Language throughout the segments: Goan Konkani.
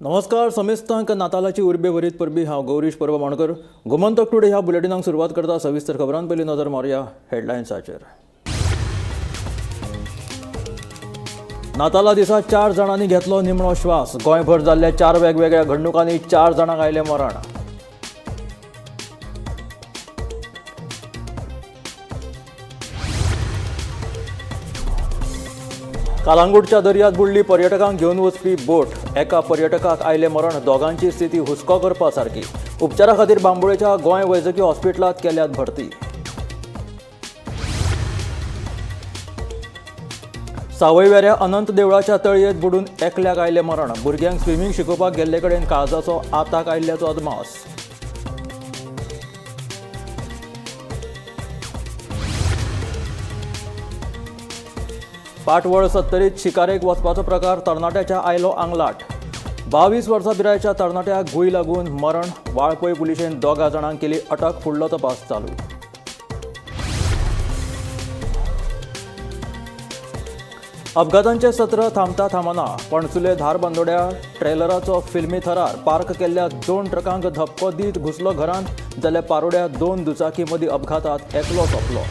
नमस्कार समेस्तांक नातालाची उर्बे भरीत परबी. हांव गौरीश परब माणकर. गोमंतक टुडे ह्या बुलेटिनाक सुरवात करता. सविस्तर खबरां पयलीं नजर मारुया हेडलायन्साचेर. नाताला दिसा 4 जाणांनी घेतलो निमणो श्वास. गोंयभर जाल्ल्या 4 वेगवेगळ्या घडणुकांनी 4 जाणांक आयलें मरण. कालांगूटच्या दर्यांत बुडली पर्यटकांक घेवन वचपी बोट. एका पर्यटकाक आयलें मरण. दोगांची स्थिती हुस्को करपा सारकी. उपचारा खातीर बांबोळेच्या गोंय वैजकी हॉस्पिटलांत केल्यात भरती. सावयवेऱ्या अनंत देवळाच्या तळयेंत बुडून एकल्याक आयलें मरण. भुरग्यांक स्विमींग शिकोवपाक गेल्ले कडेन काळजाचो आताक आयिल्ल्याचो अदमास. पाटवळ सत्तरीत शिकारेक वचपाचो प्रकार. तरणाट्याच्या आयलो आंगलाट. 22 वर्सां पिरायेच्या तरणाट्याक गुळी लागून मरण. वाळपय पुलिशेन 2 जाणांक केली अटक. फुडलो तपास चालू. अपघातांचे सत्र थांबता थांबना. पणसुले धारबांदोड्या ट्रेलराचो फिल्मी थरार. पार्क केल्ल्या 2 ट्रकांक धपको दीत घुसलो घरांत, जाल्यार पारोड्या 2 दुचाकी मदीं अपघातात एकलो सोंपलो.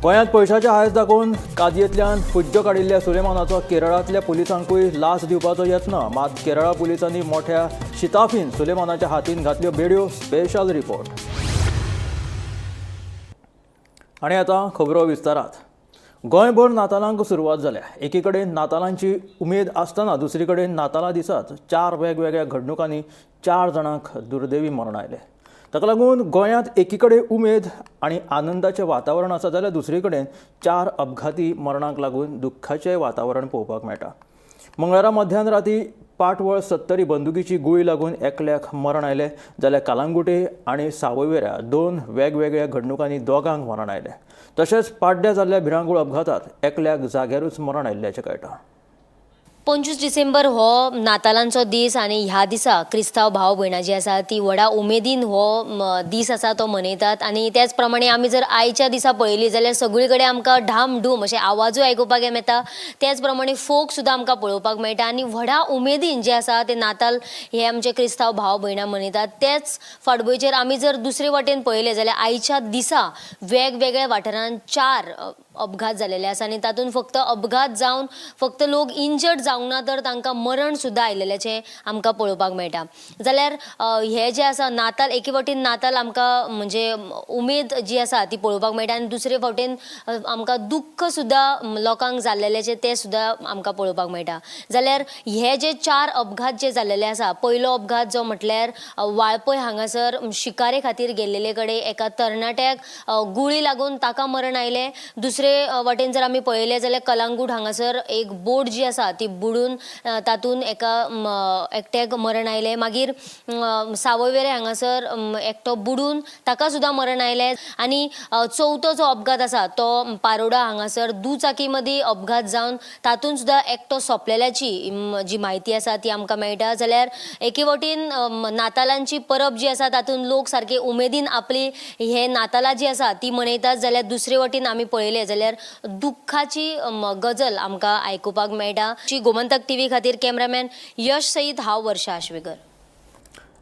गोंयांत पयशाचें हांयस दाखोवन कादयेंतल्यान फुज्जो काडिल्ल्या सुलेमानाचो केरळांतल्या पुलिसांकूय लाच दिवपाचो यत्न. मात केरळा पुलिसांनी मोठ्या शिताफीन सुलेमानाच्या हातीन घातल्यो बेड्यो. Special report. आनी आतां खबरो विस्तारात. गोंयभर नातालांक सुरवात जाल्या. एकी कडेन नातालांची उमेद आसतना दुसरी कडेन नातालां दिसाच 4 वेगवेगळ्या घडणुकांनी 4 जाणांक दुर्दैवी मरण आयलें. ताका लागून गोंयांत एकी कडेन उमेद आनी आनंदाचें वातावरण आसा, जाल्यार दुसरी कडेन 4 अपघाती मरणाक लागून दुख्खाचें वातावरण पळोवपाक मेळटा. मंगळारा मध्यान राती पाटवळ सत्तरी बंदुकीची गुळी लागून एकल्याक मरण आयलें, जाल्यार कालांगुटे आनी सावयवेऱ्या 2 वेगवेगळ्या घडणुकांनी 2 मरण आयलें. तशेंच पाड्ड्या जाल्ल्या भिरांकूळ अपघातात एकल्याक जाग्यारूच मरण आयिल्ल्याचें कळटा. 25 डिसेंबर हो नातालांचो दीस आनी ह्या दिसा क्रिस्तांव भाव भयणां जी आसा ती व्हडा उमेदीन हो दीस आसा तो मनयतात. आनी त्याच प्रमाणे आमी जर आयच्या दिसा पळयली जाल्यार सगळी कडेन आमकां ढामढूम अशे आवाजूय आयकुपाक मेळटा, त्याच प्रमाणे फोक सुद्दां आमकां पळोवपाक मेळटा आनी व्हडा उमेदीन जे आसा ते नाताल हे आमचे क्रिस्तांव भाव भयणां मनयतात. त्याच फाटभुंयेचेर आमी जर दुसरे वाटेन पळयलें जाल्यार आयच्या दिसा वेगवेगळ्या वाठारांत 4 अपघात जालेले आसा आनी तातूंत फक्त अपघात जावन फक्त लोक इंजर्ड जावंक ना तर तांकां मरण सुद्दां आयिल्ल्याचें आमकां पळोवपाक मेळटा. जाल्यार हे जे आसा नाताल, एके वटेन नाताल आमकां म्हणजे उमेद जी आसा ती पळोवपाक मेळटा आनी दुसरे वटेन आमकां दुख्ख सुद्दां लोकांक जाल्लेल्याचें तें सुद्दां आमकां पळोवपाक मेळटा. जाल्यार हे जे 4 अपघात जे जाल्लेले आसा, पयलो अपघात जो म्हटल्यार वाळपय हांगासर शिकारे खातीर गेल्लेले कडेन एका तरणाट्याक गुळी लागून ताका मरण आयलें. दुसरे वटेन जर आमी पळयलें जाल्यार कलांगूट हांगासर एक बोट जी आसा ती बुडून तातूंत एका एकट्याक मरण आयलें. मागीर सावयवेरें हांगासर एकटो बुडून ताका सुद्दां मरण आयलें. आनी चवथो जो अपघात आसा तो पारोडा हांगासर दुचाकी मदीं अपघात जावन तातूंत सुद्दां एकटो सोंपलेल्याची जी म्हायती आसा ती आमकां मेळटा. जाल्यार एके वटेन नातालांची परब जी आसा तातूंत लोक सारके उमेदीन आपली हे नातालां जी आसा ती मनयतात, जाल्यार दुसरे वटेन आमी पळयलें जाल्यार दुख्खाची गजल आमकां आयकुपाक मेळटा. गोमंतक टीव्ही खातीर कॅमेरामॅन यश सईत, हांव वर्षा आश्वेकर.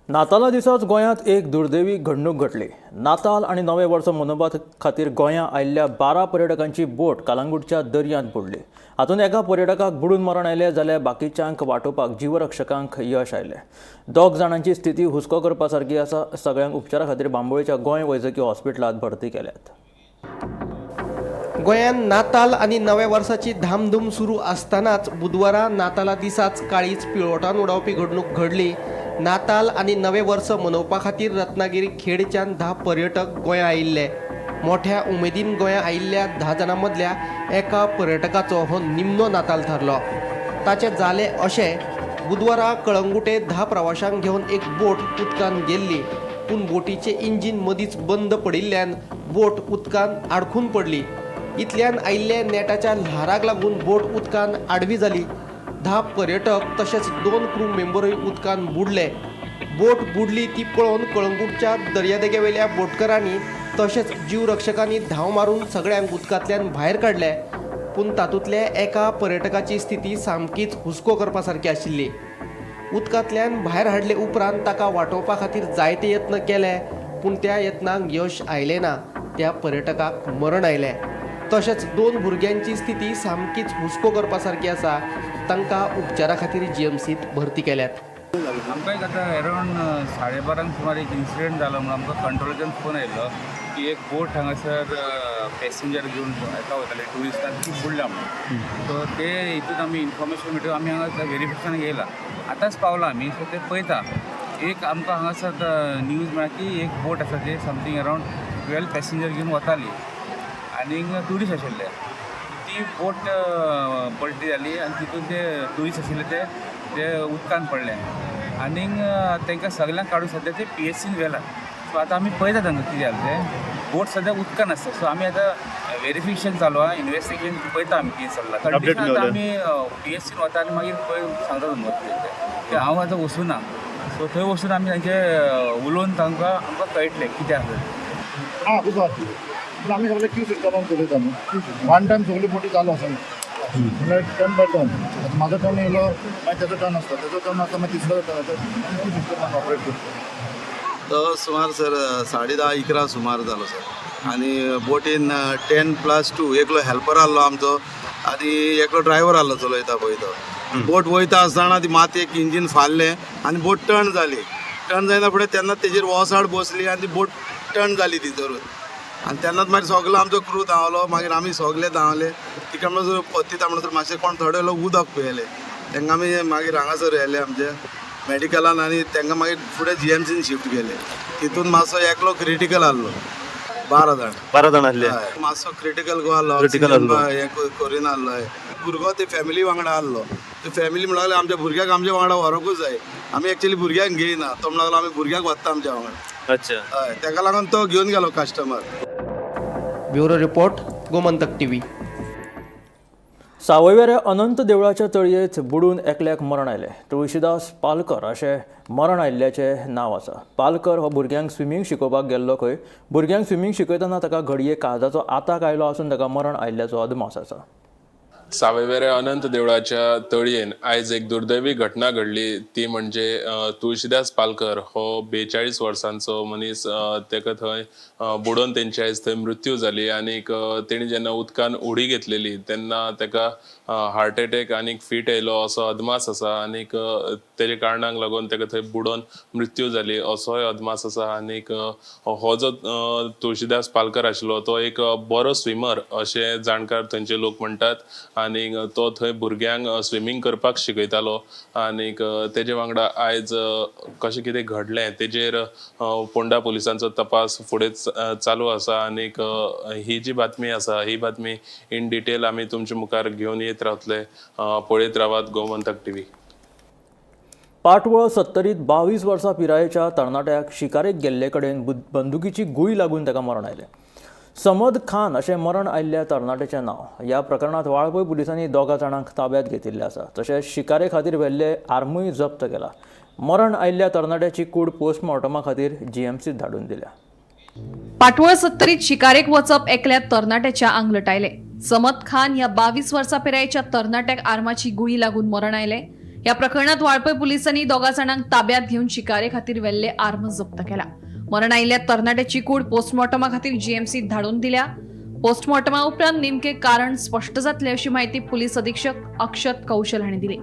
नातालां दिसाच गोंयांत एक दुर्दैवी घडणूक घडली. नाताल आनी नवें वर्स मनोवपा खातीर गोंयां आयिल्ल्या 12 पर्यटकांची बोट कालांगूटच्या दर्यांत बुडली. हातूंत एका पर्यटकाक बुडून मरण आयलें, जाल्यार बाकीच्यांक वाटोवपाक जिवरक्षकांक यश आयलें. 2 जाणांची स्थिती हुस्को करपा सारकी आसा. सगळ्यांक उपचारा खातीर बांबोळेच्या गोंय वैजकी हॉस्पिटलांत भरती केल्यात. गोंयांत नाताल आनी नव्या वर्साची धामधूम सुरू आसतनाच बुधवारा नाताला दिसाच काळीज पिळवटान उडावपी घडणूक घडली. नाताल आनी नवें वर्स मनोवपा खातीर रत्नागिरी खेडच्यान 10 पर्यटक गोंया आयिल्ले. मोठ्या उमेदीन गोंया आयिल्ल्या 10 जाणां मदल्या एका पर्यटकाचो हो निमणो नाताल थारलो. ताचें जालें अशें, बुधवारा कळंगुटे 10 प्रवाशांक घेवन एक बोट उदकांत गेल्ली, पूण बोटीचें इंजीन मदींच बंद पडिल्ल्यान बोट उदकांत आडखून पडली. इतल्यान आयिल्ल्या नेटाच्या ल्हाराक लागून बोट उदकांत आडवी जाली. 10 पर्यटक तशेंच 2 क्रू मेंबरूय उदकांत बुडले. बोट बुडली ती पळोवन कळंगूटच्या दर्यादेगेवेल्या बोटकरांनी तशेंच जीवरक्षकांनी धांव मारून सगळ्यांक उदकांतल्यान भायर काडले. पूण तातूंतल्या एका पर्यटकाची स्थिती सामकीच हुस्को करपा सारकी आशिल्ली. उदकांतल्यान भायर हाडले उपरांत ताका वाटोवपा खातीर जायते यत्न केले, पूण त्या यत्नांक यश आयलें ना. त्या पर्यटकाक मरण आयलें. तशेंच 2 भुरग्यांची स्थिती सामकीच हुस्को करपा सारकी आसा. तांकां उपचारा खातीर जीएमसींत भरती केल्यात. आमकां एक आतां अरावंड 12:30 सुमार एक इन्सिडंट जालो म्हणून आमकां कंट्रोलाच्यान फोन आयिल्लो की एक बोट हांगासर पॅसेंजर घेवन येता वताले ट्युरिस्टांक ती बुडल्या म्हणून. सो ते हितून आमी इन्फॉर्मेशन मेळटकच आमी हांगा वेरिफिकेशनाक येयला, आतांच पावला आमी. सो ते पळयता एक आमकां हांगासर न्यूज मेळ्ळा की एक बोट आसा ते समथींग अरावंड 12 पॅसेंजर घेवन वताली आनीक ट्युरिस्ट आशिल्ले. ती बोट पलटी जाली आनी तितून ते ट्युरिस्ट आशिल्ले ते ते उदकान पडले आनीक तांकां सगल्यांक काडून सद्या ते पीएचसीन व्हेला. सो आतां आमी पळयता तांकां कितें जालें तें. बोट सद्या उदकान आसा. सो आमी आतां वेरिफिकेशन चालू आहा, इन्वेस्टिगेशन पळयता आमी कितें चल्लां कंडिशन. आतां आमी पीएचसीन वता आनी मागीर पळय सांगता तुमकां कितें तें. तें हांव आतां वचूना, सो थंय वचून आमी तांचे उलोवन तांकां आमकां कळटलें कितें आसा तें. आं तुजो पूण आमी सगळे क्यू सिस्टमान चलयता न्हू. वन टायम सगळी बोटी चालू आसना, म्हणल्यार टर्न बाय टर्न. आतां म्हाजो टर्न येयलो मागीर तेजो टर्न आसता, तेजो टर्न आसता मागीर तिसरो टर्न आसता. क्यू सिस्टमान ऑपरेट करता. तो सुमार सर 10:30-11 सुमार जालो सर. आनी बोटीन 10+2 एकलो हेल्पर आहलो आमचो आनी एकलो ड्रायवर आहलो चलयता पळय तो. बोट वयता आसतना ती मातयेक इंजीन फारलें आनी बोट टर्न जाली. टर्न जायना फुडें तेन्ना तेजेर वोसाड बसली आनी ती बोट टर्न जाली तितूरूच. आनी तेन्नाच मागीर सगलो आमचो क्रू धांवलो. मागीर आमी सगले धांवले तिका म्हणसर पत्तिता म्हणसर मातशें कोण थोडे लोक उदक पियेले. तांकां आमी मागीर हांगासर व्हेले आमचे मेडिकलान आनी तांकां मागीर फुडें जीएमसीन शिफ्ट केले. तितून मातसो एकलो क्रिटिकल आहलो. 12 जाण 12 जाण आहले. हय, मातसो क्रिटिकल गो आहलो. Critical आहलो. हें करिना आहलो. भुरगो ते फॅमिली वांगडा आहलो. ते फॅमिली म्हणूंक लागले आमच्या भुरग्याक आमच्या वांगडा व्हरूंकूच जाय, आमी एक्चुली भुरग्यांक घेयना. तो म्हणूंक लागलो आमी भुरग्याक व्हरता आमच्या वांगडा. अच्छा. हय, ताका लागून तो घेवन गेलो customer. Bureau report, Gomantak TV. सावयवेऱ्या अनंत देवळाच्या तळयेंत बुडून एकल्याक मरण आयलें. तुळशीदास पालकर अशें मरण आयिल्ल्याचें नांव आसा. पालकर हो भुरग्यांक स्विमींग शिकोवपाक गेल्लो खंय. भुरग्यांक स्विमींग शिकयतना ताका घडये काळजाचो आताक आयलो आसून ताका मरण आयिल्ल्याचो अदमास आसा. सावयवेऱ्या अनंत देवळाच्या तळयेन आयज एक दुर्दैवी घटना घडली. ती म्हणजे तुळशीदास पालकर हो 42 वर्सांचो मनीस, तेका थंय बुडोवन तेंची आयज थंय मृत्यू जाली. आनीक तेणी जेन्ना उदकान उडी घेतलेली तेन्ना तेका हार्ट एटॅक आनीक फीट येयलो असो अदमास आसा. आनीक तेजे कारणाक लागून तेका थंय बुडोवन मृत्यू जाली असोय अदमास आसा. आनीक हो जो तुळशीदास पालकर आशिल्लो तो एक बरो स्विमर अशें जाणकार थंयचे लोक म्हणटात. आनीक तो थंय भुरग्यांक स्विमींग करपाक शिकयतालो. आनीक तेजे वांगडा आयज कशें कितें घडलें तेजेर पोंडा पुलिसांचो तपास फुडें चालू आसा. आनीक ही जी बातमी आसा ही बातमी इन डिटेल आमी तुमचे मुखार घेवन येत रावतले. पळयत रावात गोमंतक टीव्ही. पाटवळ सत्तरीत 22 वर्सां पिरायेच्या तरणाट्याक शिकारेक गेल्ले कडेन बंदुकीची गुळी लागून ताका मरण आयलें. समद खान अशें मरण आयिल्ल्या तरणाट्याचें नांव. ह्या प्रकरणांत वाळपय पुलिसांनी 2 जाणांक ताब्यांत घेतिल्लें आसा. तशेंच शिकारे खातीर व्हेल्ले आर्मूय जप्त केला. मरण आयिल्ल्या तरणाट्याची कूड पोस्टमॉर्टमा खातीर जीएमसीत धाडून दिल्या. पाटवळ सत्तरीत शिकारेक वचप एकल्या तरणाट्याच्या आंगलट आयलें. समद खान ह्या 22 वर्सां पिरायेच्या तरणाट्याक आर्माची गुळी लागून मरण आयलें. ह्या प्रकरणात वाळपय पुलिसांनी 2 जाणांक ताब्यात घेवन शिकारे खातीर व्हेल्ले आर्म जप्त केला. मरण आयिल्ल्या तरणाट्याची कूड पोस्टमॉर्टमा खातीर जीएमसीत धाडून दिल्या. पोस्टमॉर्टमा उपरांत नेमके कारण स्पष्ट जातले अशी माहिती पुलीस अधीक्षक अक्षत कौशल हांणी दिली.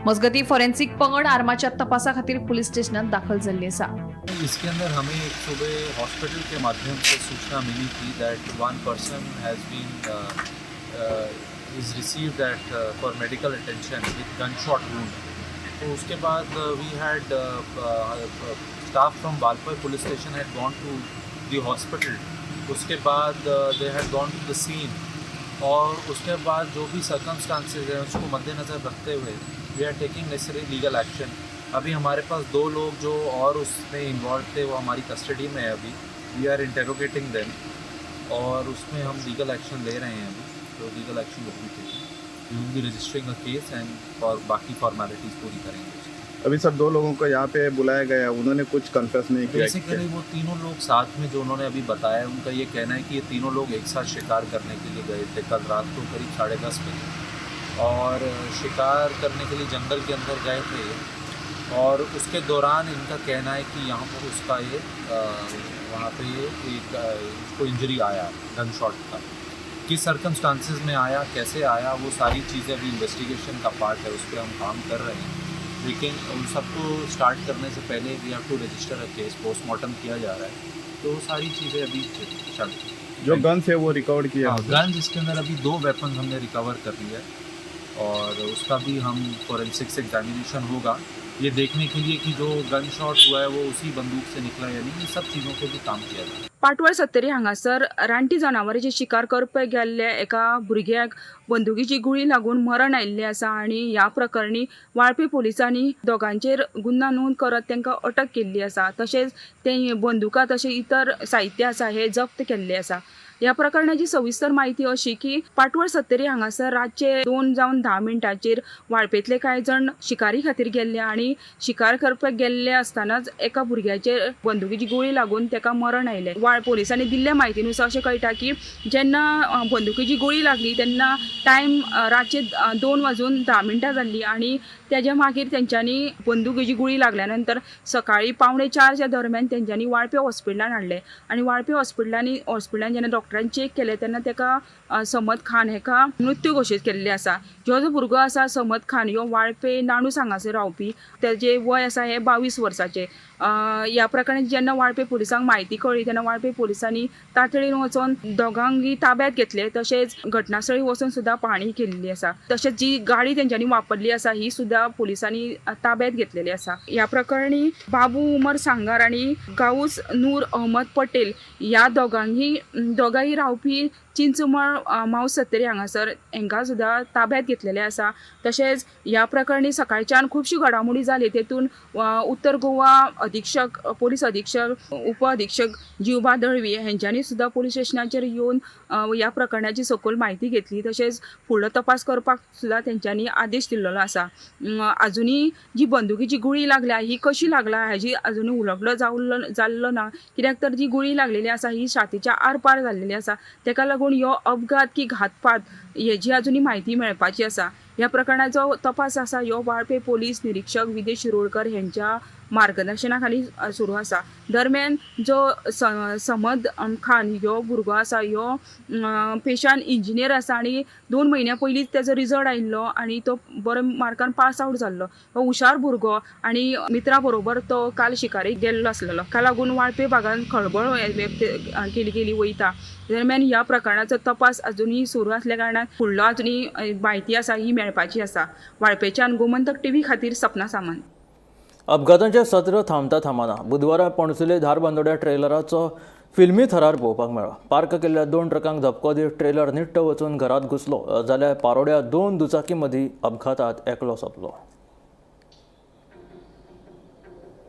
मजगती फॉरेन्सिक पंगड आर्माच्या तपासा खातीर पुलीस स्टेशनात दाखल जाल्ली आसा. इसके अंदर हमें एक सुबह हॉस्पिटल के माध्यम से सूचना मिली थी that one person has been is received at for medical attention with gun shot wound. तो उसके बाद we had staff from Valpoi police station had gone to the hospital. उसके बाद they had gone to the scene और उसके बाद जो भी सर्कमस्टांसेस हैं उसको मद्देनज़र रखते हुए we are taking necessary legal action. अभी हमारे पास 2 लोग जो और उसमें इन्वॉल्व थे वो हमारी कस्टडी में है. अभी we are interrogating them और उसमें हम लीगल एक्शन ले रहे हैं. अभी तो legal action will be taken. We will be registering a case and और बाकी फॉर्मेलिटीज़ पूरी करेंगे. अभी सर 2 लोगों को यहाँ पे बुलाया गया, उन्होंने कुछ कन्फेस नहीं किया। बेसिकली वो तीनों लोग साथ में जो उन्होंने अभी बताया, उनका ये कहना है कि ये तीनों लोग एक साथ शिकार करने के लिए गए थे कल रात को करीब 10:30 बजे, और शिकार करने के लिए जंगल के अंदर गए थे। और उसके दौरान इनका कहना है कि यहाँ पर उसका ये वहाँ पे ये एक उसको इंजरी आया गन शॉट का। किस सर्कमस्टांसेस में आया, कैसे आया, वो सारी चीज़ें अभी इन्वेस्टिगेशन का पार्ट है, उस पर हम काम कर रहे हैं। लेकिन उन सबको स्टार्ट करने से पहले we have to register a case, postmortem किया जा रहा है, तो वो सारी चीज़ें अभी चल रही हैं। जो गन्स है वो रिकवर किया? हाँ, गन्स इसके अंदर अभी 2 वेपन्स हमने रिकवर कर लिया है और उसका भी हम फॉरेंसिक्स एग्जामिनेशन होगा ये देखने के लिए कि जो गन शॉट हुआ है वो उसी बंदूक से निकला या नहीं। ये सब चीज़ों पे भी काम किया जाए। पाटवळ सत्तरी हांगासर रानटी जनावरांची शिकार करपाक गेल्ल्या एका भुरग्याक बंदुकीची गुळी लागून मरण आयिल्लें आसा आनी ह्या प्रकरणी वाळपी पोलिसांनी दोगांचेर गुन्यांव नोंद करत तांकां अटक केल्ली आसा। तशेंच ते बंदुका तशें इतर साहित्य आसा हे जप्त केल्लें आसा। ह्या प्रकरणाची सविस्तर म्हायती अशी की पाटवळ सत्तरी हांगासर रातचे 2 जावन 10 मिनटांचेर वाळपेंतले कांय जाण शिकारी खातीर गेल्ले आनी शिकार करपाक गेल्ले आसतनाच एका भुरग्याचेर बंदुकीची गुळी लागून ताका मरण आयलें। वाळ पोलिसांनी दिल्ल्या म्हायतीनुसार अशें कळटा की जेन्ना बंदुकीची गुळी लागली तेन्ना टायम रातचे 2 वाजून 10 मिनटां जाल्ली आनी तेज्या मागीर तेंच्यांनी बंदुकीची गुळी लागल्या नंतर सकाळी 3:45 दरम्यान तेंच्यांनी वाळपे हॉस्पिटलान हाडलें आनी वाळपे हॉस्पिटलान जेन्ना डॉक्टरान चॅक केलें तेन्ना ताका समद खान हेका मृत्यू घोशीत केल्ले आसा। जो जो भुरगो आसा समद खान ह्यो वाळपे नाणूस हांगासर रावपी, तेजे वय आसा हे 22 वर्साचें। ह्या प्रकरणान जेन्ना वाळपे पोलिसांक म्हायती कळ्ळी तेन्ना वाळपे पोलिसांनी तातडीन वचोन दोगांकय ताब्यात घेतले, तशेंच घटनास्थळी वचून सुद्दां पाहणी केल्ली आसा। तशेंच जी गाडी तेंच्यांनी वापरली आसा ही सुद्दां पोलिसांनी ताब्यात घेतलेली आसा। ह्या प्रकरणी बाबू उमर सांगार आनी गाऊस नूर अहमद पटेल ह्या दोगांय रावपी चिंचमळ मावस सत्तरी हांगासर हांकां सुद्दां ताब्यात घेतलेले आसा। तशेंच ह्या प्रकरणी सकाळच्यान खुबशी घडामोडी जाली, तेतून उत्तर गोवा अधीक्षक, पोलीस अधीक्षक, उप अधीक्षक जिवबा दळवी हेंच्यांनी सुद्दां पोलीस स्टेशनाचेर येवन ह्या प्रकरणाची सखोल म्हायती घेतली। तशेंच फुडलो तपास करपाक सुद्दां तेंच्यांनी आदेश दिल्लो आसा। आजुनूय जी बंदुकीची गुळी लागल्या ही कशी लागला हाजी आजुनूय उलगडो जाल्लो ना, कित्याक तर जी गुळी लागलेली आसा ही छातीच्या आरपार जाल्लेली आसा। तेका लागून ह्यो अपघात की घातपात हेजी आजुनूय म्हायती मेळपाची आसा। ह्या प्रकरणाचो तपास आसा ह्यो वाळपे पोलीस निरीक्षक विदेश शिरोडकर हेंच्या मार्गदर्शना खाली सुरू आसा। दरम्यान जो समद खान ह्यो भुरगो आसा ह्यो पेशान इंजिनियर आसा आनी 2 म्हयन्या पयलींच तेजो रिजल्ट आयिल्लो आनी तो बरो मार्कान पास आवट जाल्लो। हो हुशार भुरगो आनी मित्रा बरोबर तो काल शिकारेक गेल्लो आसलेलो। ताका लागून वाळपे भागान खळबळ व्यक्त केली गेली वयता। दरम्यान ह्या प्रकरणाचो तपास अजुनूय सुरू आसल्या कारणान फुडलो अजुनूय म्हायती आसा ही मेळपाची आसा। वाळपेच्यान गोमंतक टीव्ही खातीर सपना सामंत। अपघातांचे सत्र थांबता थांबना। बुधवारा पणसुले धारबांदोड्या ट्रेलराचो फिल्मी थरार पळोवपाक मेळ्ळो। पार्क केल्ल्या 2 ट्रकांक धपको दीत ट्रेलर निट्ट वचून घरांत घुसलो, जाल्यार पारोड्या 2 दुचाकी मदीं अपघातात एकलो सोंपलो।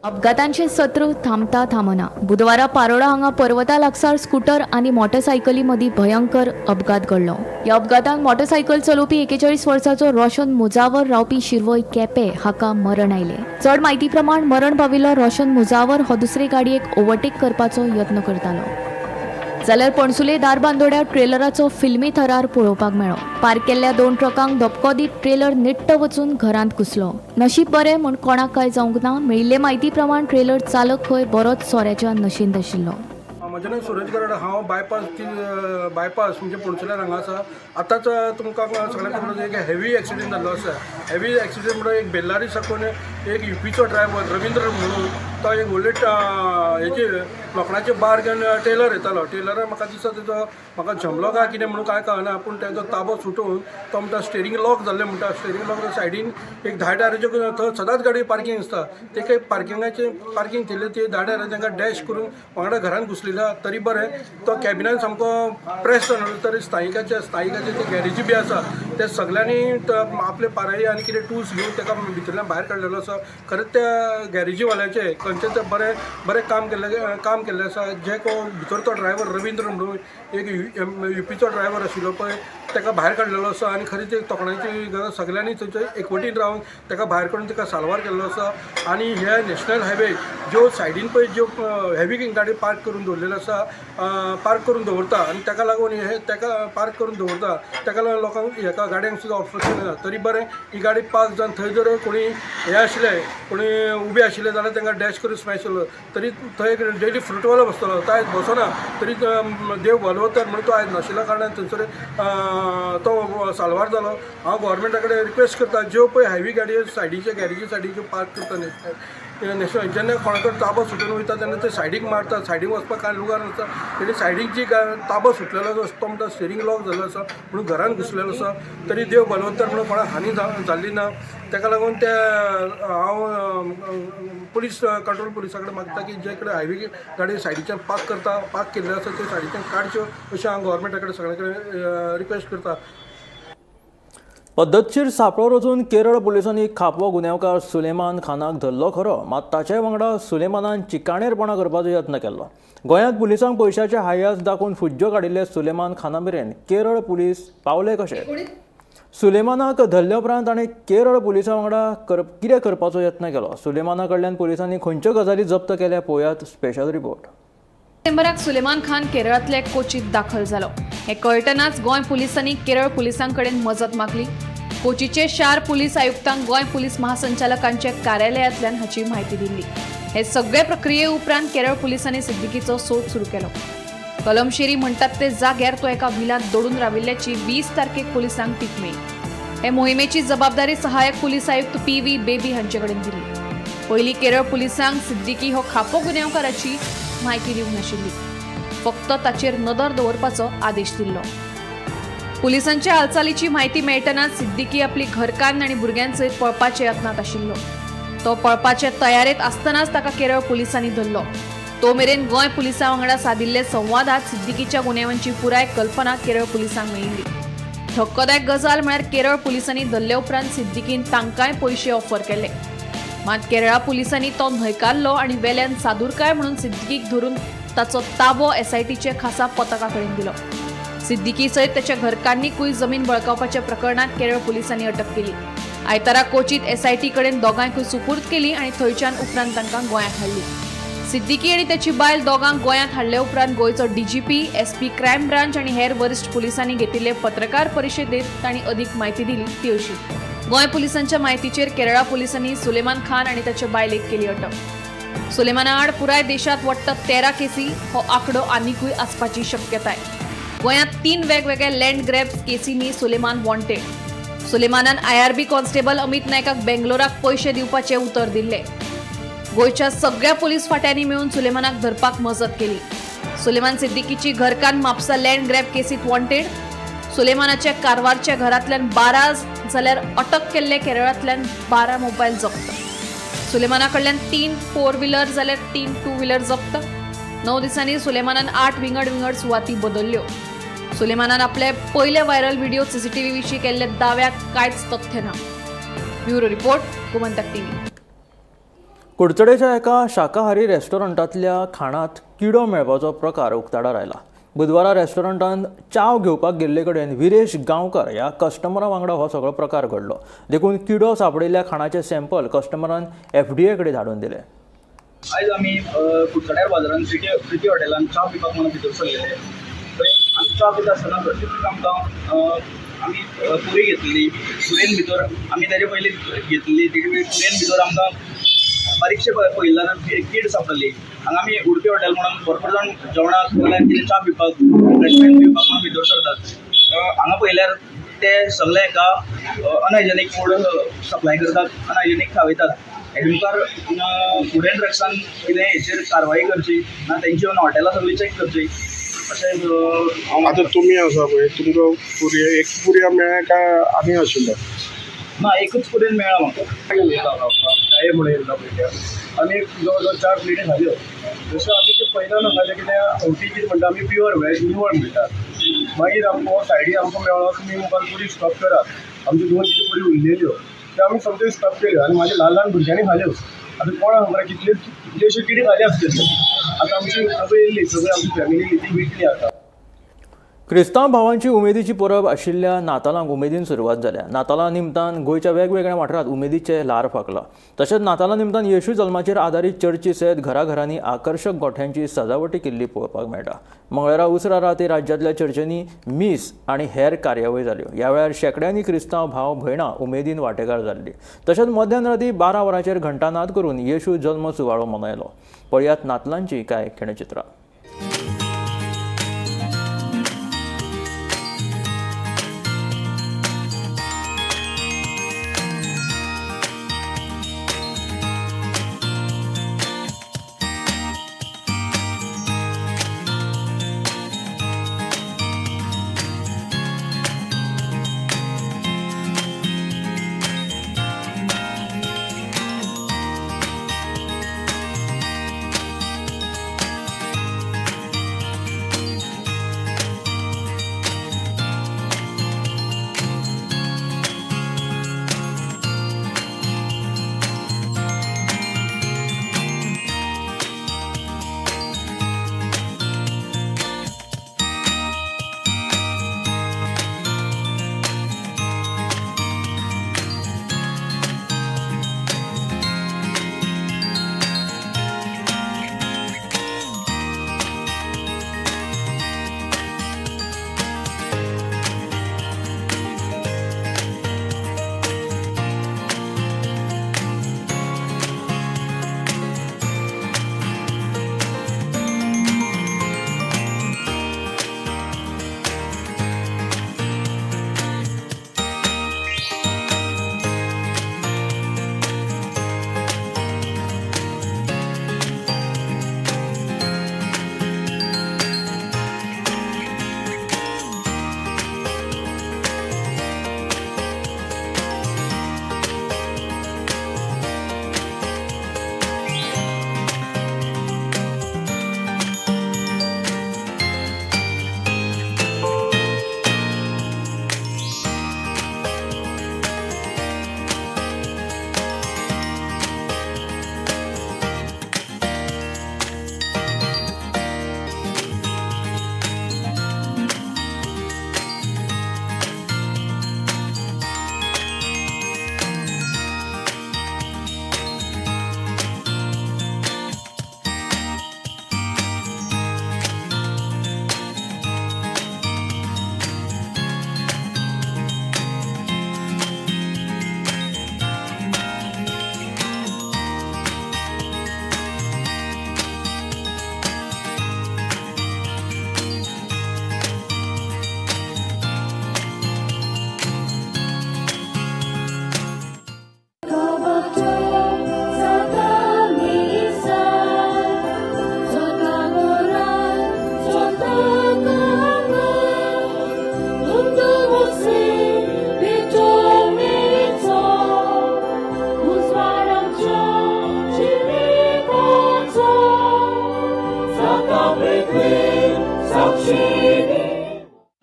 अपघातांचे सत्र थांबता थांबना। बुधवारा पारोडा हांगा पर्वता लागसार स्कूटर आनी मोटरसायकली मदीं भयंकर अपघात घडलो। ह्या अपघातांत मोटरसायकल चलोवपी 41 वर्साचो रोशन मुजावर रावपी शिरवय केपे हाका मरण आयलें। चड म्हायती प्रमाण मरण पाविल्लो रोशन मुजावर हो दुसरे गाडयेक ओव्हरटेक करपाचो यत्न करतालो। जाल्यार पणसुले धारबांदोड्या ट्रेलराचो फिल्मी थरार पळोवपाक मेळ्ळो। पार्क केल्ल्या 2 ट्रकांक धपको दीत ट्रेलर निट्ट वचून घरांत घुसलो। नशीब बरें म्हूण कोणाक कांय जावंक ना। मेळिल्ले म्हायती प्रमाण ट्रेलर चालक खंय बरोच सोऱ्याच्या नशेंत आशिल्लो। म्हजें नांव सुरज गरड, हांव बायपास म्हणजे पणसुल्यान हांगा आसा। आतांच तुमकां सगळ्यांक खबर आसा एक हेवी एक्सिडंट जाल्लो आसा। हेवी एक्सिडंट म्हणल्यार एक बेल्लारी साकून एक युपीचो ड्रायव्हर रविंद्र म्हणून तो एक व्हडले हेजे लोखणाचे बार घेवन टेलर येतालो। टेलरान म्हाका दिसता तेजो म्हाका झमलो काय कितें म्हणून कांय कळना, पूण तेजो ताबो सुटून तो म्हणटा स्टेरींग लॉक जाल्लें म्हणटा, स्टेरींग लॉक सायडीन एक 10 टायराच्यो थंय सदांच गाडी पार्कींग आसता, ते काही पार्किंगाचे पार्कींग केल्ले ते 10 टायरां तांकां डॅश करून वांगडा घरान घुसलेलो। तरी बरें तो कॅबिनान सामको प्रेस जालो, तरी स्थायिकाचे ते गॅरेजी बी आसा ते सगळ्यांनी आपले पाराई आनी कितें टूल्स घेवन ताका भितरल्यान भायर काडलेलो आसा। खरेंच त्या गॅरेजीवाल्याचे खंयचें ते बरें बरें काम केल्लें आसा. जे कोण भितर तो ड्रायव्हर रवींद्र म्हणून एक युपीचो ड्रायव्हर आशिल्लो पळय, ताका भायर काडलेलो आसा आनी खरी ती तोखणायची गजाल, सगळ्यांनी थंयचे एकवटीन रावन ताका भायर काडून ताका साल्वार केल्लो आसा. आनी हे नॅशनल हायवे ज्यो सायडीन पळय ज्यो हेवी गाडी पार्क करून दवरलेल्यो आसा, पार्क करून दवरता आनी ताका लागून हे ताका पार्क करून दवरता, ताका लागून लोकांक हेका गाडयांक सुद्दां ऑब्स्ट्रक्शन येता. तरी बरें ही गाडी पार्क जावन थंय जर कोणी हे आशिल्ले, कोणी उबे आशिल्ले जाल्यार तांकां डॅश करून स्मॅश जालो. तरी थंय एक डेली फ्रुटवालो बसतलो, तो आयज बसना, तरी देव बलवतर म्हणून तो आयज नाशिल्ल्या कारणान थंयसर तो साल्वार जालो. हांव गोवोरमेंटा कडेन रिक्वेस्ट करता, ज्यो पळय हायवे गाडयो सायडीचे गॅरेजी सायडीच्यो पार्क करता नॅशनल, जेन्ना कोणा कडेन ताबो सुटून वयता तेन्ना ते सायडीक मारता, सायडीक वचपाक कांय लुगार नासता, तेणी सायडीक जी ताबो सुटलेलो आसा तो म्हणटा स्टेरींग लॉक जाल्लो आसा म्हणून घरान घुसलेलो आसा. तरी देव बलवंतर म्हणून कोणाक हानी जाल्ली ना. ताका लागून ते हांव पुलीस कंट्रोल पुलिसा कडेन मागता की जे कडेन हायवे गाडी सायडीच्यान पार्क करता, पार्क केल्ल्यो आसा त्यो सायडीच्यान काडच्यो अशें हांव गोवोरमेंटा कडेन सगळे कडेन रिक्वेस्ट करता. पद्दतशीर सांपळो रचून केरळ पुलिसांनी खापो गुन्यांवकार सुलेमान खानाक धरलो खरो, मात ताचे वांगडा सुलेमानान चिकाणेरपणां करपाचो यत्न केल्लो. गोंयांत पुलिसांक पयशाचे हायस दाखोवन फुज्ज्यो काडिल्ले सुलेमान खाना मेरेन केरळ पुलीस पावले कशे? सुलेमानाक धरले उपरांत ताणें केरळ पुलिसां वांगडा कितें करपाचो यत्न केलो? सुलेमाना कडल्यान पुलिसांनी खंयच्यो गजाली जप्त केल्या, पळोवयात स्पेशल रिपोर्ट. डिसेंबराक सुलेमान खान केरळांतल्या कोचीत दाखल जालो. हें कळटनाच गोंय पुलिसांनी केरळ पुलिसां कडेन मजत मागली. कोचीचे शार पुलीस आयुक्तांक गोंय पुलीस महासंचालकांच्या कार्यालयांतल्यान हाची म्हायती दिल्ली. हे सगळे प्रक्रिये उपरांत केरळ पुलिसांनी सिद्दीकीचो सोद सुरू केलो. कलमशेरी म्हणटात ते जाग्यार तो एका विलांत दडून राविल्ल्याची 20 तारखेक पुलिसांक टीप मेळ्ळी. हे मोहिमेची जबाबदारी सहाय्यक पुलीस आयुक्त PV baby हांचे कडेन दिली. पयलीं केरळ पुलिसांक सिद्दीकी हो खापो गुन्यांवकाराची म्हायती दिवंक नाशिल्ली, फक्त ताचेर नदर दवरपाचो आदेश दिल्लो. पुलिसांच्या हालचालीची म्हायती मेळटनाच सिद्दीकी आपली घरकान्न आनी भुरग्यांसयत पळपाच्या यत्नांत आशिल्लो. तो पळपाचे तयारेंत आसतनाच ताका केरळ पुलिसांनी धरलो. तो मेरेन गोंय पुलिसां वांगडा सादिल्ले संवादात सिद्दीकीच्या गुन्यांवांची पुराय कल्पना केरळ पुलिसांक मेळिल्ली. धक्कोदायक गजाल म्हळ्यार केरळ पुलिसांनी धरले उपरांत सिद्दीकीन तांकांय पयशे ऑफर केले, मात केरळा पुलिसांनी तो न्हयकारलो आनी वेल्यान सादुरकाय म्हणून सिद्दीकीक धरून ताचो ताबो एसआयटीचे खासा पथका कडेन दिलो. सिद्दीकी सयत त्याच्या घरकान्नीकूय जमीन बळकावपाच्या प्रकरणात केरळ पुलिसांनी अटक केली. आयतारा कोचीत एसआयटी कडेन दोगांयकूय सुपूर्द केली आनी थंयच्यान उपरांत तांकां गोंयांत हाडली. सिद्दीकी आनी त्याची बायल दोगांक गोंयांत हाडले उपरांत गोंयचो डीजीपी, एसपी क्रायम ब्रांच आनी हेर वरिश्ठ पुलिसांनी घेतिल्ले पत्रकार परिशदेत तांणी अदीक म्हायती दिली ती अशी. गोंय पुलिसांच्या म्हायतीचेर केरळा पुलिसांनी सुलेमान खान आनी ताच्या बायलेक केली अटक. सुलेमाना आड पुराय देशांत वट्ट 13 केसी, हो आंकडो आनिकूय आसपाची शक्यताय. गोंयांत 3 वेगवेगळ्या लँड ग्रॅब केसींनी सुलेमान वॉन्टेड. सुलेमानान आयआरबी कॉन्स्टेबल अमित नायकाक बेंगलोराक पयशे दिवपाचें उतर दिल्लें. गोंयच्या सगळ्या पुलीस फांट्यांनी मेळून सुलेमानाक धरपाक मजत केली. सुलेमान सिद्दीकीची घरकान्न म्हापसा लँड ग्रॅब केसींत वॉन्टेड. सुलेमानाच्या कारवारच्या घरांतल्यान 12 जाल्यार अटक केल्ले केरळांतल्यान 12 मोबायल जप्त. सुलेमाना कडल्यान 3 फोर व्हिलर जाल्यार 3 टू व्हिलर जप्त. 9 दिसांनी सुलेमानान 8 विंगड विंगड सुवाती बदलल्यो. सुलेमानान आपले पयले व्हायरल व्हिडिओ सीसीटीव्ही विशीं केल्ले दाव्याक कांयच तथ्य ना. Bureau report, Gomantak TV. कुडचडेच्या एका शाकाहारी रेस्टॉरंटांतल्या खाणांत किडो मेळपाचो प्रकार उक्ताडार आयला. बुधवारा रेस्टॉरंटांत च्याव घेवपाक गेल्ले कडेन विरेश गांवकर ह्या कस्टमरा वांगडा हो सगळो प्रकार घडलो. देखून किडो सांपडिल्ल्या खाणाचे सॅम्पल कस्टमरान एफडीए कडेन धाडून दिले. आयज आमी कुडचड्यार बाजारान प्रिती हॉटेलान च्या पिवपाक म्हणून भितर सरलेले. थंय आमी च्या पिता आसतना थंयसर आमकां आमी पुरी घेतलेली. पुरयेन भितर आमी तेजे पयलीं घेतलेली तेजे पुरयेन भितर आमकां बारीकशें पळयलें जाल्यार कीड सांपडली. हांगा आमी उडपी हॉटेल म्हणून भरपूर जाण जेवणाक नाल्यार कितें च्या पिवपाक, रिफ्रेशमेंट पिवपाक म्हणून भितर सरतात. हांगा पळयल्यार ते सगळे हेका अनहायजेनीक फूड सप्लाय करतात, अनहायजेनीक खावयतात. हेजे मुखार फूड एंड ड्रग्सान कितें हेचेर कारवाई करची ना तेंची येवन हॉटेलां सगळीं चॅक करची अशें. आतां तुमी आसा पळय, तुमकां पुरी एक पुरया मेळ्ळें काय आनी आशिल्लें? ना, एकूच पुरयेन मेळ्ळा म्हाका. चाये म्हणून येयला पयल्या आनी जवळ जवळ 4 प्लेटी खाल्यो. जशें आमी ते पयल्यान खालें कितें आवटी कितें म्हणटा आमी प्युअर वेज निवळ म्हणटात. मागीर आमकां सायडी आमकां मेळ्ळो तुमी मुखार पुरी स्टॉप करात. आमच्यो 2 कितें पुरी उरलेल्यो त्यो आमी सोमत्यो स्टॉप केल्यो आनी म्हाज्या ल्हान ल्हान भुरग्यांनी खाल्यो. आतां कोणाक खबर कितले कितलेश्यो किडी खाली आसतल्यो. आतां आमची सगळी येयल्ली, सगळी आमची फॅमिली येयल्ली, ती विटली आतां. क्रिस्तांव भावांची उमेदीची परब आशिल्ल्या नातालांक उमेदीन सुरवात जाल्या. नातालां निमतान गोंयच्या वेगवेगळ्या वाठारांत उमेदीचें ल्हार फांकलां. तशेंच नातालां निमतान येशू जल्माचेर आदारीत चर्ची सयत घराघरांनी आकर्शक गोठ्यांची सजावटी केल्ली पळोवपाक मेळटा. मंगळारा उसरां राती राज्यांतल्या चर्चींनी मीस आनी हेर कार्यावळी जाल्यो. ह्या वेळार शेंकड्यांनी क्रिस्तांव भाव भयणां उमेदीन वांटेकार जाल्ली. तशेंच मध्यान राती 12 वरांचेर घंटानाद करून येशू जल्म सुवाळो मनयलो. पळयात नातलांची कांय खिणचित्रां.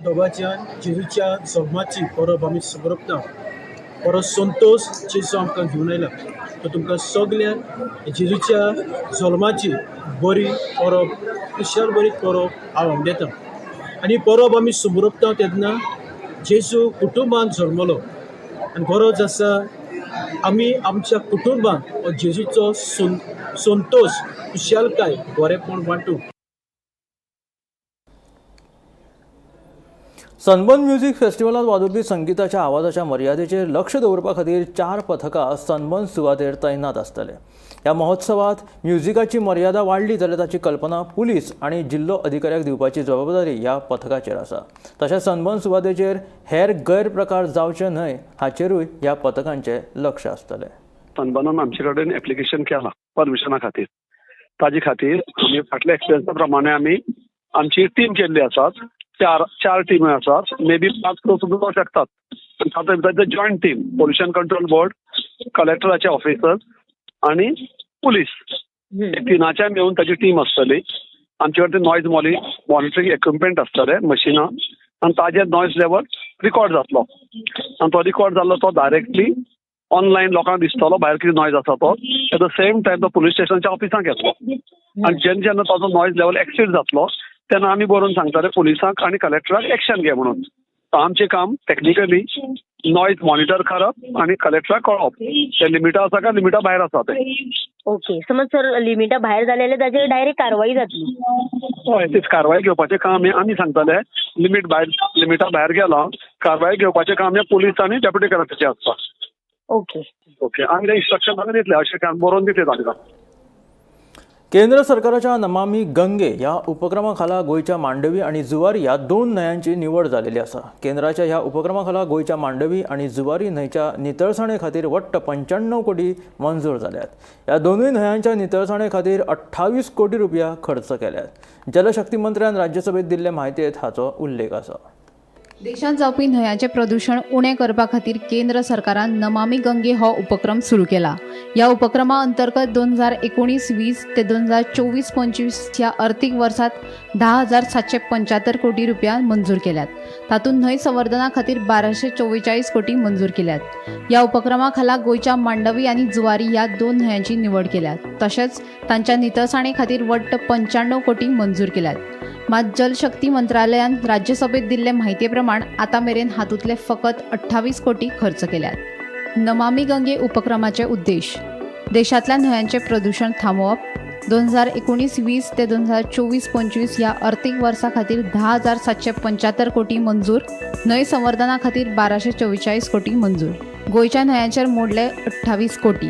दोगांच्यान जेजूच्या जल्माची परब आमी समरपता. बरो संतोश जेजू आमकां घेवन आयला, तो तुमकां सगल्यांक जेजूच्या जल्माची बरी परब, खुशाल बरी परब हांव आवडटा. आनी परब आमी समरपता तेन्ना जेजू कुटुंबान जल्मलो आनी गरज आसा आमी आमच्या कुटुंबान हो जेजूचो संतोश, खुशालकाय, बरेंपण वांटूंक. सनबर्न म्युझिक फेस्टिवलांत वाजोवपी संगीताच्या आवाजाच्या मर्यादेचेर लक्ष दवरपा खातीर 4 पथकां सनबर्न सुवातेर तैनात आसतले. ह्या महोत्सवात म्युझिकाची मर्यादा वाडली जाल्यार ताची कल्पना पुलीस आनी जिल्लो अधिकाऱ्याक दिवपाची जबाबदारी ह्या पथकाचेर आसा. तशेंच सनबर्न सुवातेचेर हेर गैरप्रकार जावचे न्हय हाचेरूय ह्या पथकांचें लक्ष आसतलें. सनबर्नान आमचे कडेन एप्लिकेशन केलां परमिशना खातीर. ताजे खातीर आमी फाटल्या एक्सपिरियन्सा प्रमाणे आमी आमची टीम केल्ली आसात. चार टिमी आसात, मे बी 5 सुद्दां जावंक शकतात. तातूंत भितर joint team, pollution control board, कलेक्टराचे officers आनी पुलीस, तिनाच्या मेळून ताची टीम आसतली. आमचे कडेन नॉयज मॉनिटरींग इक्विपमेंट आसतले, मशिनां, आनी ताजेर नॉयज लेवल रिकॉर्ड जातलो. आनी तो रिकॉर्ड जाल्लो तो डायरेक्टली ऑनलायन लोकांक दिसतलो भायर कितें नॉयज आसा तो. एट the same time तो पुलीस स्टेशनाच्या ऑफिसांक येतलो. आनी जेन्ना जेन्ना ताजो नॉयज लेवल एक्सीड जातलो तेन्ना आमी बरोवन सांगतले पुलिसांक आनी कलेक्टराक एक्शन घे म्हणून. आमचें काम टॅक्निकली नॉयज मॉनिटर करप आनी कलेक्टराक कळोवप ते लिमिटा आसा काय लिमिटा भायर आसा ते. ओके, समज सर लिमिटा भायर जाले जाल्यार ताचेर डायरेक्ट कारवाई जातली. हय, तीच कारवाई घेवपाचें काम हें आमी सांगतले. लिमीट भायर लिमिटा भायर गेला कारवाई घेवपाचें काम हें पुलीस आनी डेप्युटी कलेक्टराचें आसता. ओके ओके, आमी ते इन्स्ट्रक्शन तांकां दितले, अशें काम बरोवन दितले तांकां. केंद्र सरकाराच्या नमामी गंगे ह्या उपक्रमा खाला गोंयच्या मांडवी आनी जुवारी ह्या दोन न्हंयांची निवड जालेली आसा. केंद्राच्या ह्या उपक्रमा खाला गोंयच्या मांडवी आनी जुवारी न्हंयच्या नितळसाणे खातीर वट्ट 95 कोटी मंजूर जाल्यात. ह्या दोनूय न्हंयांच्या नितळसाणे खातीर 28 कोटी रुपया खर्च केल्यात. जलशक्ती मंत्र्यान राज्यसभेत दिल्ले म्हायतेंत हाचो उल्लेख आसा. देशांत जावपी न्हंयांचें प्रदूशण उणें करपा खातीर केंद्र सरकारान नमामी गंगे हो उपक्रम सुरू केला. ह्या उपक्रमा अंतर्गत 2019-20 ते 2024-25 ह्या अर्थीक वर्सांत 10,775 कोटी रुपया मंजूर केल्यात. तातूंत न्हंय संवर्धना खातीर 1244 कोटी मंजूर केल्यात. ह्या उपक्रमा खाला गोंयच्या मांडवी आनी जुवारी ह्या दोन न्हंयांची निवड केल्यात. तशेंच तांच्या नितळसाणे खातीर वट्ट 95 कोटी मंजूर केल्यात. मात जलशक्ती मंत्रालयान राज्यसभेत दिल्ले म्हायती प्रमाण आतां मेरेन हातूंतले फकत 28 कोटी खर्च केल्यात. नमामी गंगे उपक्रमाचे उद्देश देशांतल्या न्हंयांचें प्रदूशण थांबोवप, 2019-20 ते 2024-25 ह्या अर्थीक वर्सा खातीर 10,775 कोटी मंजूर, न्हंय संवर्धना खातीर 1244 कोटी मंजूर, गोंयच्या न्हंयांचेर मोडले 28 कोटी.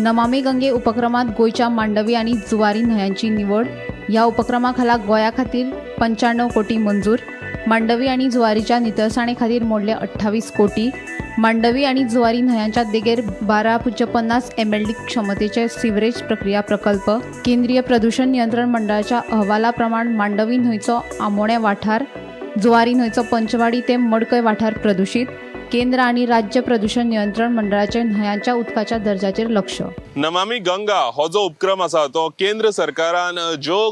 नमामी गंगे उपक्रमांत गोंयच्या मांडवी आनी जुवारी न्हंयांची निवड. ह्या उपक्रमा खाला गोंया खातीर 95 कोटी मंजूर, मांडवी आनी जुवारीच्या नितळसाणे खातीर मोडले 28 कोटी. मांडवी आनी जुवारी न्हंयांच्या देगेर 12.50 MLD क्षमतेचे सिवरेज प्रक्रिया प्रकल्प. केंद्रीय प्रदूषण नियंत्रण मंडळाच्या अहवाला प्रमाण मांडवी न्हंयचो आमोणें वाठार, जुवारी न्हंयचो पंचवाडी ते मडकय वाठार प्रदूशीत. केंद्र आनी राज्य प्रदूषण नियंत्रण मंडळाचे न्हंयांच्या उदकाच्या दर्जाचेर लक्ष. नमामी गंगा हो जो उपक्रम आसा तो केंद्र सरकारान ज्यो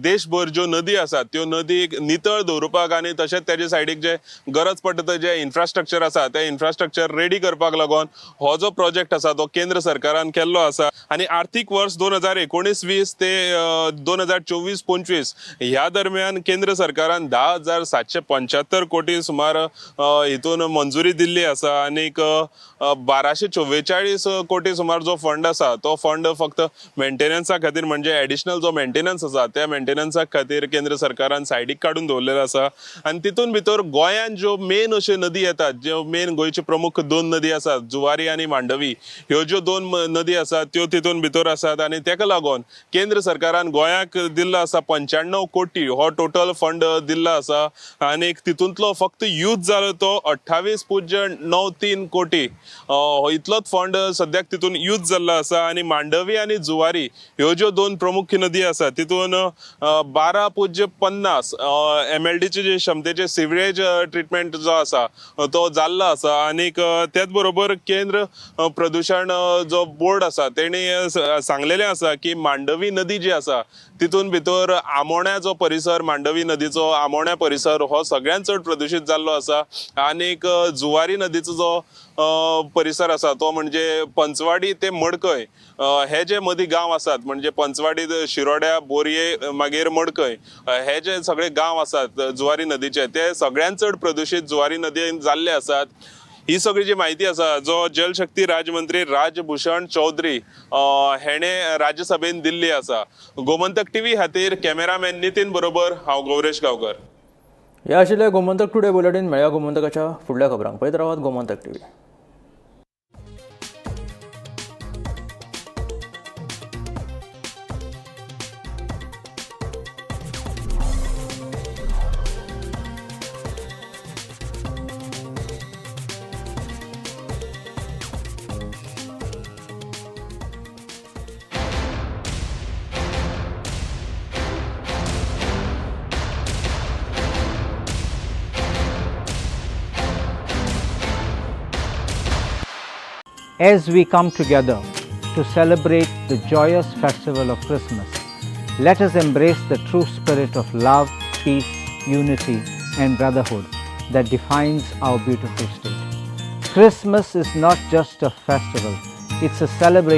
देशभर ज्यो नदी आसात त्यो नदीक नितळ दवरुपाक आनी तशेंच तेजे सायडीक जे गरज पडटा ते जे इन्फ्रास्ट्रक्चर आसा ते इन्फ्रास्ट्रक्चर रेडी करपाक लागून हो जो प्रोजेक्ट आसा तो केंद्र सरकारान केल्लो आसा. आनी आर्थीक वर्स 2019-20 ते 2024-25 ह्या दरम्यान केंद्र सरकारान 10,775 कोटी सुमार हितून मंजुरी दिल्ली आसा. आनीक 1244 कोटी सुमार जो फंड आसा तो फंड फक्त मेंटेनन्सा खातीर म्हणजे एडिशनल जो मेंटेनन्स आसा त्या मेंटेनन्सा खातीर केंद्र सरकारान सायडीक काडून दवरलेलो आसा. आनी तितून भितर गोंयांत ज्यो मेन अश्यो नदी येतात, ज्यो मेन गोंयच्यो प्रमुख दोन नदी आसात जुवारी आनी मांडवी, ह्यो ज्यो दोन नदी आसात त्यो तितून भितर आसात. आनी तेका लागून केंद्र सरकारान गोंयाक दिल्लो आसा 95 कोटी हो टोटल फंड दिल्लो आसा. आनीक तितूंतलो फक्त यूज जालो तो 28.93 कोटी इतलोच फंड सद्याक तितून यूज जाल्लो आसा. आनी मांडवी आनी जुवारी ह्यो ज्यो दोन प्रमुख नदी आसा तितून 12.50 MLDचे जे क्षमतेचे सिवरेज ट्रिटमेंट जो आसा तो जाल्लो आसा. आनीक त्याच बरोबर केंद्र प्रदूशण जो बोर्ड आसा तेणी सांगलेलें आसा की मांडवी नदी जी आसा तितून भितर आमोण्या जो परिसर, मांडवी नदीचो आमोण्या परिसर हो सगळ्यांत चड प्रदूशीत जाल्लो आसा. आनीक जुवारी नदीचो जो परिसर आसा तो म्हणजे पंचवाडी ते मडकय हे जे मदीं गांव आसात म्हणजे पंचवाडी, शिरोड्या, बोरये, मागीर मडकय हे जे सगळे गांव आसात जुवारी नदीचे ते सगळ्यांत चड प्रदूशीत जुवारी नदीन जाल्ले आसात. ही सगळी जी म्हायती आसा जो जलशक्ती राज्यमंत्री राजभूषण चौधरी हेणे राज्यसभेन दिल्ली आसा. गोमंतक टीव्ही खातीर कॅमेरामॅन नितीन बरोबर हांव गौरेश गांवकर. हे आशिल्ले गोमंतक टुडे बुलेटीन. मेळया गोमंतकाच्या फुडल्या खबरांक. पळयत रावात Gomantak TV. As we come together to celebrate the joyous festival of Christmas, let us embrace the true spirit of love, peace, unity and brotherhood that defines our beautiful state. Christmas is not just a festival, it's a celebration